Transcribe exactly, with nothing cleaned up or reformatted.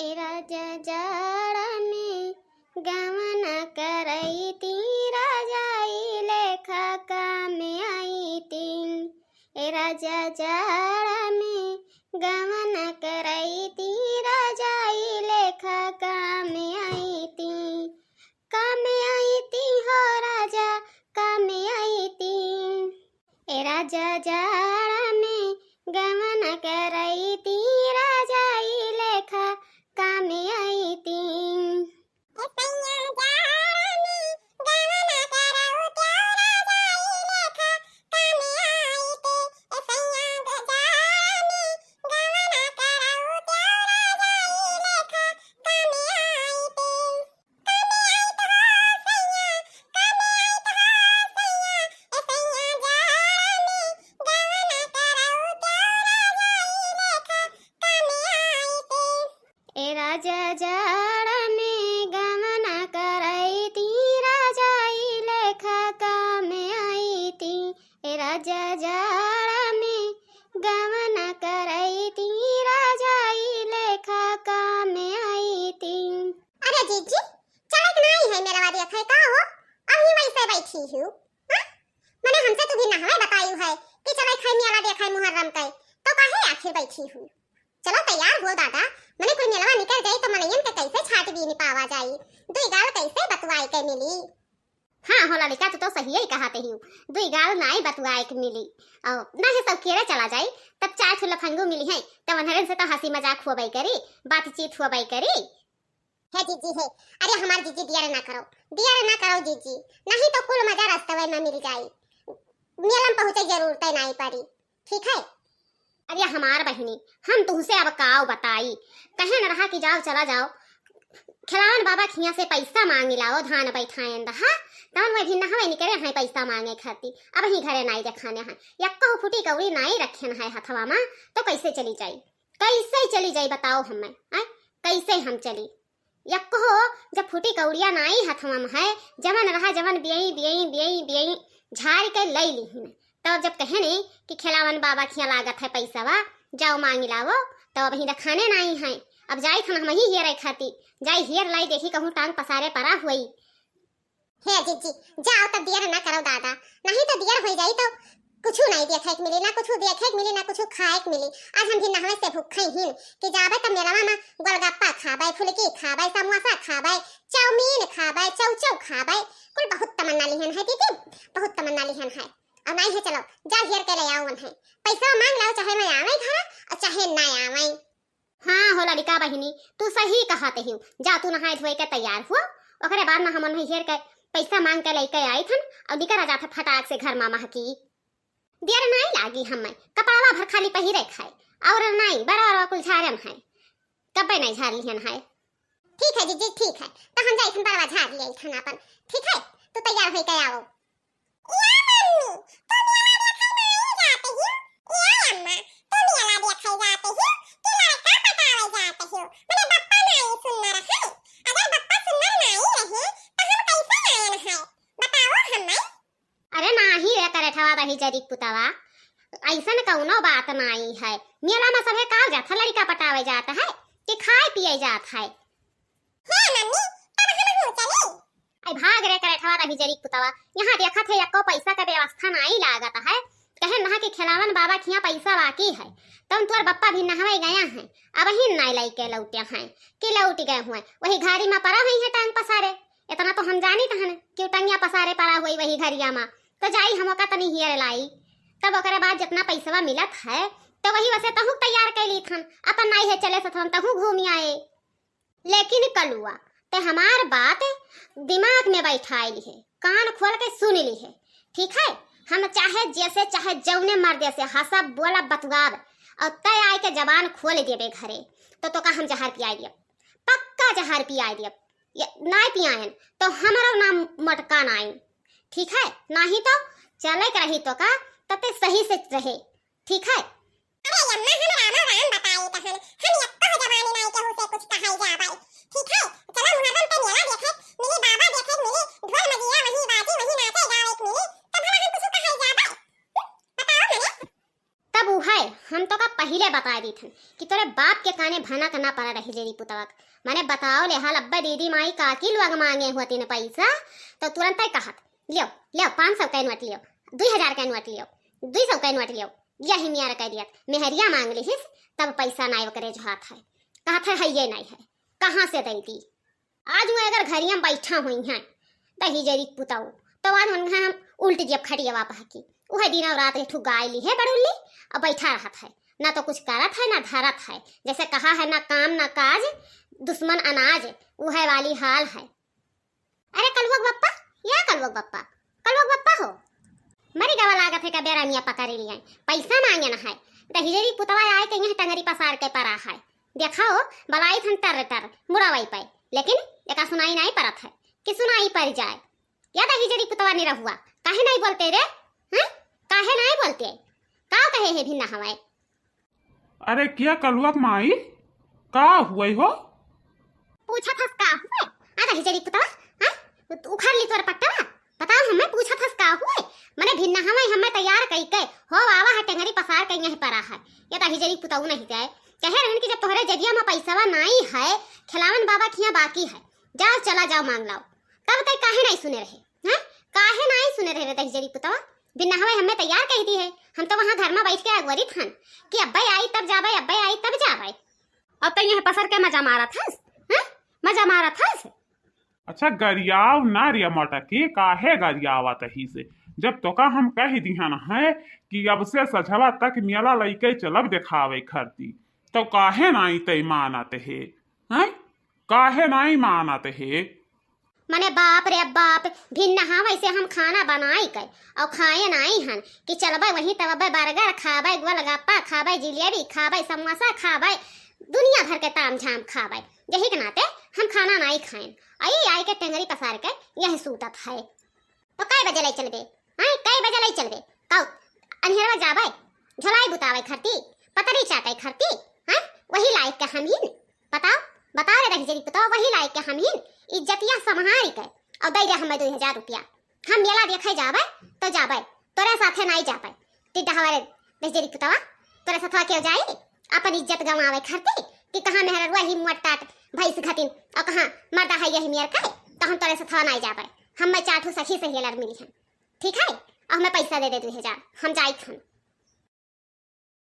ए राजा जाड़ा में गवन करैती, राजा ई लेखा काम अइती। ए राजा जाड़ा में गवन करैती, राजा ई लेखा काम अइती। काम अइती हो राजा, काम अइती। ए राजा जाड़ा में गवन करैती, राजा ई लेखा काम अइती। ए सैया जाड़ा में गवन करैती, राजा ई लेखा काम अइती। ए सैया जाड़ा में गवन करैती, राजा ई लेखा काम अइती। ए राजा जाड़ा में गवन करैती, राजा ई लेखा काम अइती। ए राजा जाड़ा में गवन करैती, राजा ई लेखा काम अइती। अरे जीजी, चलत नाई है मेलवा देखे का हो? अभी वैसे बैठी हूँ, हाँ? मने हमसे तू भी नहवे बतायु है कि चलत है मेला देखे मुहर्रम के, तो काहे आखिर बैठी हूँ? चलो तैयार हो दादा, मने कुल मेलवा निकल जाई तो मनइयन के कैसे छाट बीन पावा जाई, दुई गाल कैसे बतुआए के मिली। हाँ हो ललिका, तू तो सही ही कहत हिउ, दुई गाल नाई बतुआए के मिली। और नहीं सब केरे चला जाई, तब चार ठो लफंगू मिली हैं, तब उन्हरन से तो हंसी मजाक होबे करी, बातचीत होबे करी। हे जीजी हे, अरे हमार जीजी दियर ना करो, दियर ना करो जीजी, नहीं तो कुल मजा रस्तवे में मिल जाई, मेला में पहुँचे जरूरत नाई पड़ी, ठीक है? अरे हमार बहिनी, हम तुहसे अब काव बताई, कहे न रहा कि जाओ चला जाओ, खेलावन बाबा खिया से पैसा मांगी लाओ, धान बैठाएन रहा, तवन वही नहवे निकरे हैं पैसा मांगे खाती, अब ही घरे नाई देखाने हैं, यक्को फुटी कौड़ी नाई रखेन है हथवा मा, तो कैसे चली जाई, कैसे चली जाई बताओ हमें, हैं? कैसे हम चली? यक्को जब फूटी कौड़िया नाई हथवा में है, जवन रहा जवन बियई, बियई, बियई, बियई झाड़ के लई लिहिन। तब जब कहे ने कि खेलावन बाबा खिया लागत है पैसवा, जाओ मांग लावो, तब अबहीं रखाने नाई है। अब जाई थन हम ही हेरे खाती, जाई हेर लाई, देखी कहूँ टांग पसारे परा हुई। हे जीजी, जाओ तब दियर ना करो दादा, नहीं तो दियर होई जाई तो कुछु नाई देखे के मिली, ना कुछु देखे के मिली, ना कुछु खाए के मिली। आज हम भी नहवे से भूखे हिन कि जाबे तब मेलवा में गोलगप्पा खाबे, फुलकी खाबे, समोसा खाबे, चाउमीन खाबे, चौचौ खाबे, कुल बहुत तमन्ना लिहन है दीदी, बहुत तमन्ना लिहन है। और नाई है चलो, जा घेर के ले आओ उन्हें, पैसा मांग लाओ, चाहे मैं आवे घर और चाहे ना आवे। हाँ हो लड़िका बहिनी, तू सही कहत हिउ। जा तू नहाए धोए के तैयार हुआ, ओकरे बाद में हमन हेर के पैसा मांग के लइके आई थन और निकर आ जात फटाक से घर मा महकी। देर नाई लागी हमें, कपड़वा भर खाली पहिरे खाए और नाई बड़ा बड़ा कुल झारम है, कब्बे नाई झार लिहन है। ठीक है जीजी, ठीक है, तो हम जाई थन बड़वा झार लिया थन अपन। ठीक है, तू तैयार होई के आओ। या मम्मी, तू मेला देखे नाई जात हिउ? या अम्मा, तू मेला देखे जात हिउ कि लड़का पटावे जात हिउ? मने बप्पा नाई सुनना रहे? अगर बप्पा सुनना नाई रहे, तो हम कैसे आयन है? बताओ हमें। अरे नाही रे करेठवा दही जरी पुतवा, ऐसन कौनो बात नाई है। मेला में सभे काव जात है, लड़का पटावे जात है कि खाए पिए जात है? हे मम्मी, तब हमहू चली। आई भाग रे करेठवा दही जरी पुतवा, यहाँ देखत है एको पैसा के व्यवस्था नाई लागत है। कहे नहा कि खेलावन बाबा खिया पैसा बाकी है, तब तोर बप्पा भी नहवे गया है, अबहिन नाई लइके लौटे हैं कि लौट गए हुए, वही घारी मा परा हुई है टांग पसारे। इतना तो हम जानी तहन कि उ टंगिया पसारे परा हुई वही घरिया मा, तो जाई हम ओका तनी हेर लाई, तब ओकरे बाद जितना पैसवा मिलत है तो वही वसे तहूँ तैयार कैली थन, अपन नाई है चले सथवन तहूँ घूमी आए। लेकिन कलुआ, ते हमार बात दिमाग में बैठाए लिहे, कान खोल के सुन लिहे, ठीक है? हम चाहे जैसे चाहे जौने मर्दे से हंसब, बोलब, बतुआब, और तय आए के जबान खोल देबे घरे, तो तोका हम जहर पियाई दियब, पक्का जहर पियाई दियब। ये नाई पियायन तो हमरो नाम मोटका नाई, ठीक है? नाही तो चले के रही तोका, तब ते सही से रहे, ठीक है? अरे अम्मा, हम रामो राम बताई तहन, हम यक्को जबानी नाई केहू से कुछ कहाई जाबै। ठीक है, चलो मुहर्रम के मेला देखे मिली, बाबा देखे मिली, ढोल मजीरा वहीं बाजी, वहीं नाचे गावे के मिली, तो भला हम कुछ कहाई जाबै? हम्म, बताओ मने। तब उ है, हम तोका पहिले तुरंते बताइ दीत हन कि तोरे बाप के काने भनक ना पड़ा रही जेरी पुतवक। मने बताओ ले हाल, अब्बे दीदी माई काकी लोग मांगे हुआ तीन पैसा, तो तुरंते कहत, "लियो, लियो, पाँच सौ के नोट लियो, दुई हजार के नोट लियो, दुई सौ के नोट लियो।" यही मियार कह दियत, मेहरिया मांग लिहिस, तब पैसा नाई ओकरे जोहात है। कहत है, "हइये नाई है, कहाँ से दई दी?" आज वो अगर घरिया में बैठा हुई हैं, दही जरी पुताऊ, तो आज उनका हम उल्ट जब खटिया वापस की, वह दिन और रात एक ठू गाय ली है बड़ुल्ली, और बैठा रहत है, ना तो कुछ करत है, ना धरत है, जैसे कहा है, ना काम, ना काज, दुश्मन अनाज, वह वाली हाल है। अरे कलुआ के बप्पा, या कलुआ के बप्पा, कलुआ के बप्पा हो, मरी गवा लागत है का बेरनिया पकड़ लिया, पैसा मांगे ना है, दही जरी पुतवा आए के यहाँ टंगरी पसार के परा है। देखा हो, बलाई थन टर टर मुड़ावई पे, लेकिन एका सुनाई नाई परत है कि सुनाई पर जाए। या दही जरी पुतवा नहीं रहुआ, काहे नाई बोलते रे? हैं? काहे नाई बोलते? का कहे है भिन्ना हवाए? अरे क्या कलुआ के माई, का हुए हो? पूछत हस का हुए? आ दही जरी पुतवा, हैं? उखाड़ ली तोर पट्टवा? बताओ हमें, पूछत हस का हुए? मने भिन्ना हमें, हमें तैयार कई के, हो आवा है टेंगरी पसार के यहीं परा है। ये तो हिजरी पुतऊ नहीं जाए। कहे रहन कि जब तोहरे जगिया में पैसवा नाई है, खिलावन बाबा खिया बाकी है, जाओ चला जाओ मांग लाओ। तब तक काहे नहीं सुने रहे, हैं? काहे नहीं सुने रहे रे दहिजरी पुतवा? भिन्ना हमें हमें तैयार कही दी है। हम तो वहाँ घर में बैठ के अगवरित हन कि अब्बे आई तब जाबे, अब्बे आई तब जाबे। अब तो यह पसर के मजा मारत हस, हैं? मजा मारत हस। अच्छा, गरियाव ना रे मटकी, काहे गरियावत ही से? जब तोका हम कह दिहन है कि अब से सझवा तक मेला लइके चलब देखावे खरती, तो काहे नाई तै मानत हे? हैं? काहे नाई मानत हे? मने बाप रे बाप, भिन्नहा वैसे हम खाना बनाई के और खाए नाई हन कि चलबे वहीं तब बर्गर खाबे, गोलगप्पा खाबे, जिलेबी खाबे, समोसा खाबे, दुनिया भर के ताम झाम खाबे। यही के नाते हम खाना नाई खाएन। आई आई के टेंगरी पसार के यह सूतत है। तो कै बजे ले चलबे? हाँ, कै बजे ले चलबे? कौ अन्हेरवा जाबे, झोलाई बुतावे खरती, पतरी चाटे खरती, हाँ, वही लायक के हम ही न। बताओ, बताओ रे दहिजरी पुतवा, वही लायक के हम ही न। इज्जतिया सम्हारी के और दे दे हमें दो हजार रुपया। हम मेला देखे जाबे तो जाबे, तोरे साथे नाई जाबे। टिड्डा हमारे दहिजरी पुतवा, तोरे साथवा क्यों जाई? अपन इज्जत गंवावे खरती कि कहाँ मेहररुआ ही मोट टाट भैंस घतिन और कहाँ मर्दा है यही मेर का, तो हम तोरे साथवा नाई जाबे। हम मैं चार ठो सखी सहेलर मिली हैं, ठीक है? और हमें पैसा दे दे दो हजार, हम जाई थन।